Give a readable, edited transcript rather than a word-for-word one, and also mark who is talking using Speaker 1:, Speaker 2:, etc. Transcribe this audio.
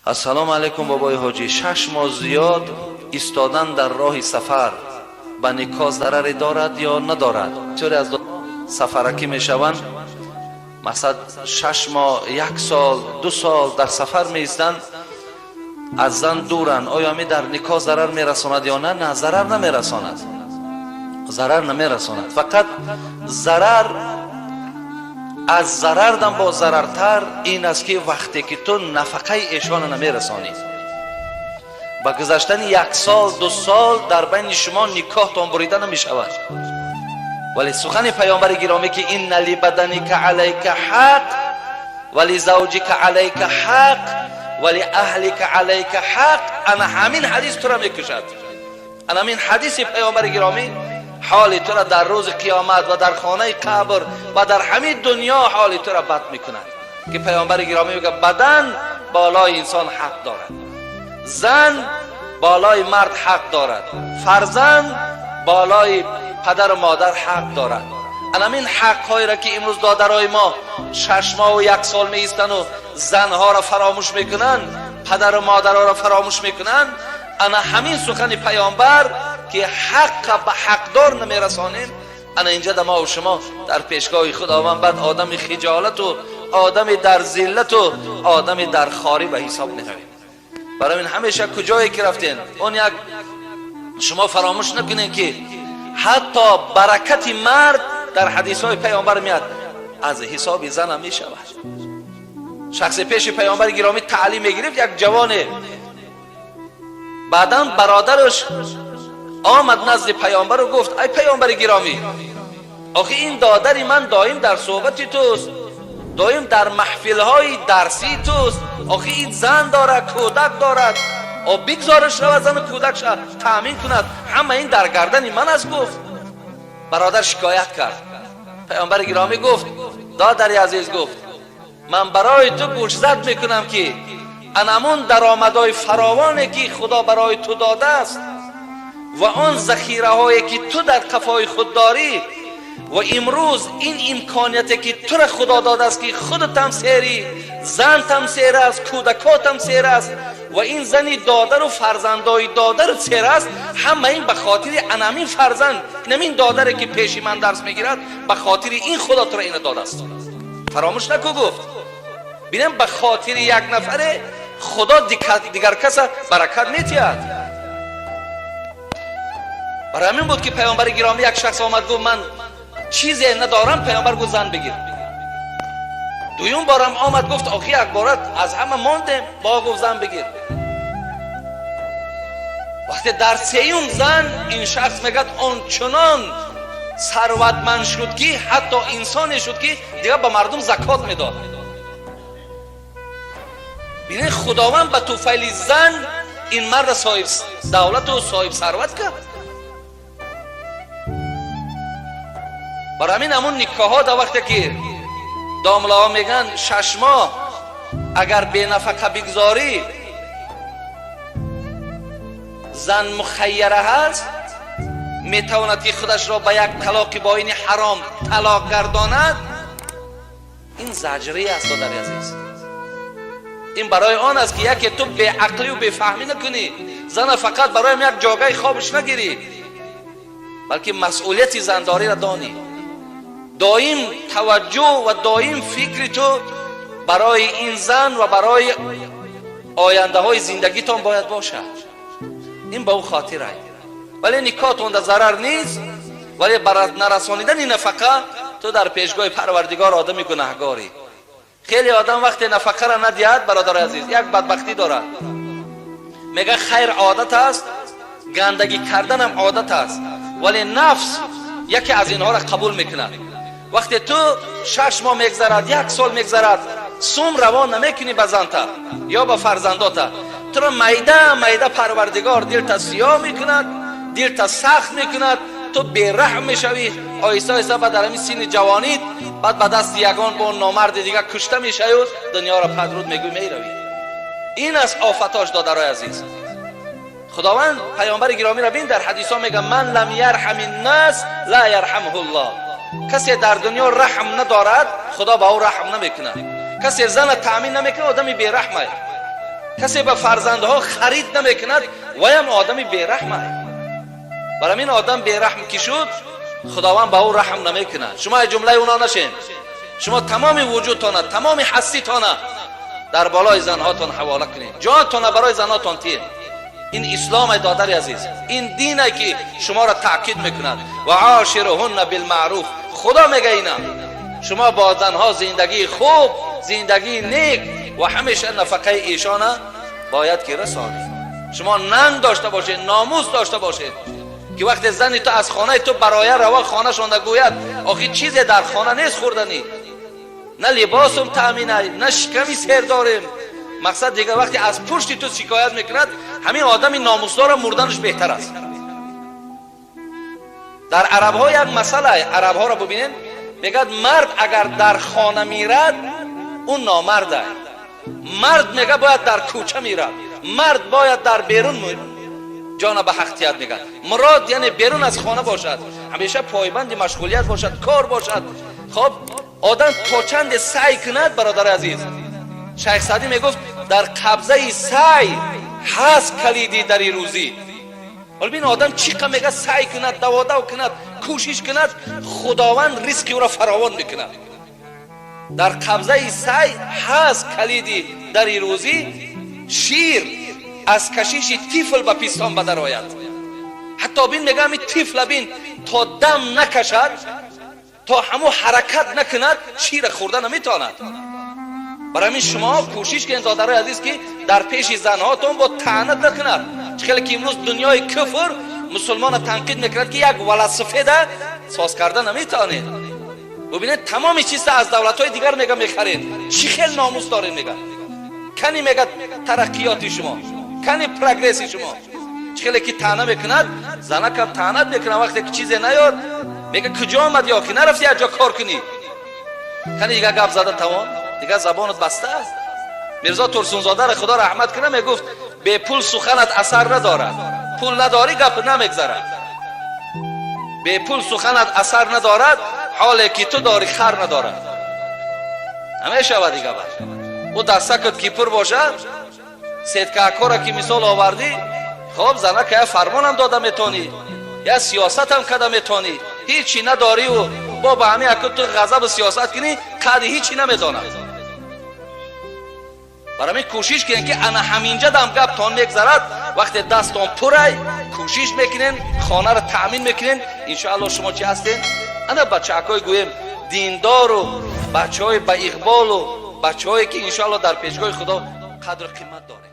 Speaker 1: Ассалому алайкум, бобои ҳоҷӣ. 6 моҳ зиёд истодан дар роҳи сафар ба никоҳ зараре дорад ё надорад? Бисёре аз сафаракӣ мешаванд, масалан, 6 моҳ, як сол, 2 сол дар сафар меистанд, аз зан дуранд. Оё ҳамин дар никоҳ зарар мерасонад ё на? На, зарар намерасонад, зарар намерасонад. Фақат зарар аз зарардам бо зарартар ин аст, ки вақте ки ту нафақаи эшона намерасонӣ, ба гузаштани як сол, 2 сол дар байни шумо никоҳтон бурида намешавад. Вале сухани паёмбари гиромӣ, ки إن لبدنك عليك حق ولزوجك عليك حق ولأهلك عليك حق, ана ҳамин ҳадис тура мекушад. Ана ҳамин ҳадиси паёмбари гиромӣ ҳоли тура дар рӯзи қиёмат ва дар хонаи қабр ва дар ҳамин дунё ҳоли тура бад мекунад, ки паёмбари гиромӣ мегӯяд: бадан болои инсон ҳақ дорад, зан болои мард ҳақ дорад, фарзанд болои падару модар ҳақ дорад. Ана ҳамин ҳақҳоеро, ки имрӯз додарои мо 6 моҳу як сол меистану занҳоро фаромӯш мекунанд, падару модарҳоро фаромӯш мекунанд, ана ҳамин сухани паёмбар, ки ҳаққа ба ҳақдор намерасонем, ана инҷа да мову шумо дар пешгоҳи Худованд баъд одами хиҷолату одами дар зиллату одами дар хорӣ ба ҳисоб меравем. Барои ин ҳамеша куҷое ки рафтем, он як шумо фаромӯш накунед, ки ҳатто баракати мард дар ҳадисҳои паёмбар меяд, аз ҳисоби занам мешавад. Шахсе пеши паёмбари гиромӣ таълим мегирифт, як ҷавоне. Баъдан бародараш омад назди паёмбару гуфт: «Ай паёмбари гиромӣ, охи ин додари ман доим дар суҳбати туст, доим дар маҳфилҳои дарсии туст. Охи ин зан дорад, кӯдак дорад, о бигзораш равад, зану кӯдакша таъмин кунад, ҳама ин дар гардани ман аст», гуфт. Бародар шикоят кард. Паёмбари гиромӣ гуфт: «Додари азиз, — гуфт, — ман барои ту гӯшзад мекунам, ки анамун даромадҳои фаровоне, ки Худо барои ту додааст, ва он захираҳое, ки ту дар қафои худ дорӣ, ва имрӯз ин имконияте, ки тура Худо додааст, ки худатам серӣ, зантам сер аст, кӯдакотам сер аст ва ин зани додару фарзандои додару сер аст, ҳама ин ба хотири анамин фарзанд, инамин додаре, ки пеши ман дарс мегирад, ба хотири ин Худо тура ина додааст. Фаромӯш наку», гуфт. Бинем, ба хотири як нафаре Худо дигар каса баракат метиҳад. Барои ҳамин буд, ки паёмбари гиромӣ, як шахс омад, гуфт: «Ман чизе надорам». Паёмбар гуфт: «Зан бигир». Дуюм борам омад, гуфт: «Охи якбора аз ҳама мондем». Бо гуфт: «Зан бигир». Вақте дар сеюм зан, ин шахс мегӯяд, ончунон сарватманд шуд, ки ҳатто инсоне шуд, ки дигар ба мардум закот медод. Бинед, Худованд ба туфайли зан ин марда соҳиб давлату соҳиб сарват кард. Барои ҳамин ҳамун никоҳҳо дар вақте ки домлаҳо мегӯянд, 6 моҳ агар бенафақа бигзорӣ, зан мухайяра ҳаст, метавонад, ки худашро ба як талоқи боини ҳаром талоқ гардонад. Ин заҷрӣ аст, додари азиз. Ин барои он аст, ки яке ту беақлию бефаҳмӣ накунӣ, зана фақат бароям як ҷогаи хобиш нагирӣ, балки масъулияти зандориро донӣ, доим таваҷҷӯҳ ва доим фикри ту барои ин зан ва барои ояндаҳои зиндагитон бояд бошад. Ин ба ӯ хотирай. Вале никоҳтонда зарар нест, вале бар нарасонидани нафақа ту дар пешгоҳи Парвардигор одами гунаҳгорӣ. Хеле одам вақте нафақаро надиҳад, бародари азиз, як бадбахтӣ дорад. Мега: «Хайр, одат аст, гандагӣ карданам одат аст». Вале нафс яке аз инҳоро қабул мекунад. Вақте ту 6 моҳ мегзарад, як сол мегзарад, сум равон намекунӣ ба занта ё ба фарзандота, туро майда майда Парвардигор дилта сиёҳ мекунад, дилта сахт мекунад, ту бераҳм мешавӣ. Оҳиста оҳиста баъд дар ҳамин синни ҷавонит баъд ба дасти ягон бо номарди дигар кушта мешавӣ, дунёро падруд мегӯй, меравӣ. Ин аст офатош, додарои азиз. Худованд паёмбари гиромиро бин, дар ҳадисҳо мега: من لم يرحم الناس لا يرحمه الله. Касе дар дунё раҳм надорад, Худо ба ӯ раҳм намекунад. Касе зана таъмин намекунад, одами бераҳмай. Касе ба фарзандҳо харид намекунад, ваям одами бераҳм аст. Барои ҳамин одам бераҳм ки шуд, Худованд ба ӯ раҳм намекунад. Шумо аз ҷумлаи оно нашед. Шумо тамоми вуҷудтона, тамоми ҳаститона дар болои занҳотон ҳавола кунед, ҷонтона барои занҳотон тиед. Ин ислом ай, додари азиз, ин дине ки шуморо таъкид мекунад. Ва ошируҳунна билмаъруф. Худо мега ина шумо бо занҳо зиндагии хуб, зиндагии нек ва ҳамеша нафақаи эшона бояд ки расонед. Шумо нанг дошта бошед, номус дошта бошед, ки вақте зани ту аз хонаи ту бароя рава, хонашонда гӯяд: охи чизе дар хона нест хӯрданӣ, на либосум таъминай, на шиками сер дорем. Мақсад дигар, вақте аз пушти ту шикоят мекунад, ҳамин одами номусдора мурданаш беҳтар аст. Дар арабҳо як масъала, арабҳоро бубинед, мегӯяд: мард агар дар хона мирад, ӯ номард аст. Мард, мега, бояд дар кӯча мирад, мард бояд дар берун ҷона ба ҳақтият, мегӯяд. Мурод яъне берун аз хона бошад, ҳамеша пойбанди машғулият бошад, кор бошад. Хоб, одам то чанде саъй кунад, бародари азиз, Шайх Саъдӣ мегуфт: дар қабзаи саъй ҳаст калиди дари рӯзӣ. Ҳоло бин, одам чӣ қа, мега, саъй кунад, даводав кунад, кӯшиш кунад, Худованд ризқи ӯро фаровон мекунад. Дар қабзаи саъй ҳаст калиди дари рӯзӣ. Шир аз кашиши тифл ба пистон ба дарояд. Ҳатто бин, мега, ҳами тифла бин, то дам накашад, то ҳамун ҳаракат накунад, шира хӯрда наметавонад. Барои ҳамин шумо кӯшиш кунед, додарои азиз, ки дар пеши занҳотон бо таънат накунад. Чӣ хеле ки имрӯз дунёи куфр мусулмона танқид мекунад, ки як велосипеда соз карда наметавонед. Бубинед, тамоми чиза аз давлатҳои дигар, мега, мехаред. Чӣ хел номус доред, мега. Кани, мега, тараққиёти шумо, кани прогресси шумо? Чӣ хеле ки таъна мекунад, занакам таънат мекунад. Вақте ки чизе наёд, мега: куҷо омадӣ охи, нарафти як ҷо кор кунӣ? Кани дигар гап зада тавон, дигар забонат баста аст. Мирзо Турсунзодаро Худо раҳмат кунад, мегуфт: бепул суханат асар надорад. Пул надорӣ, гап намегзарад. Бепул суханат асар надорад, ҳоле ки ту дорӣ, хар надорад. Намешавад дига. Бар ӯ дастакат ки пур бошад, сеткаакора ки мисол овардӣ, хоб, занака я фармонам дода метонӣ, я сиёсатам када метонӣ. Ҳичи надориву бо ба ҳамин аку ту ғазабу сиёсат кунӣ, қади ҳичи намедонад. Барои ҳамин кӯшиш кунед, ки ана ҳаминҷа дам гаптон мегзарад. Вақте дастон пурай, кӯшиш мекунен, хонаро таъмин мекунен, иншоалло шумо чӣ ҳастен? Ана бачаакҳои, гӯем, диндору бачаҳои ба иқболу бачаҳое ки иншоалло дар пешгоҳи Худо қадру қимат дорем.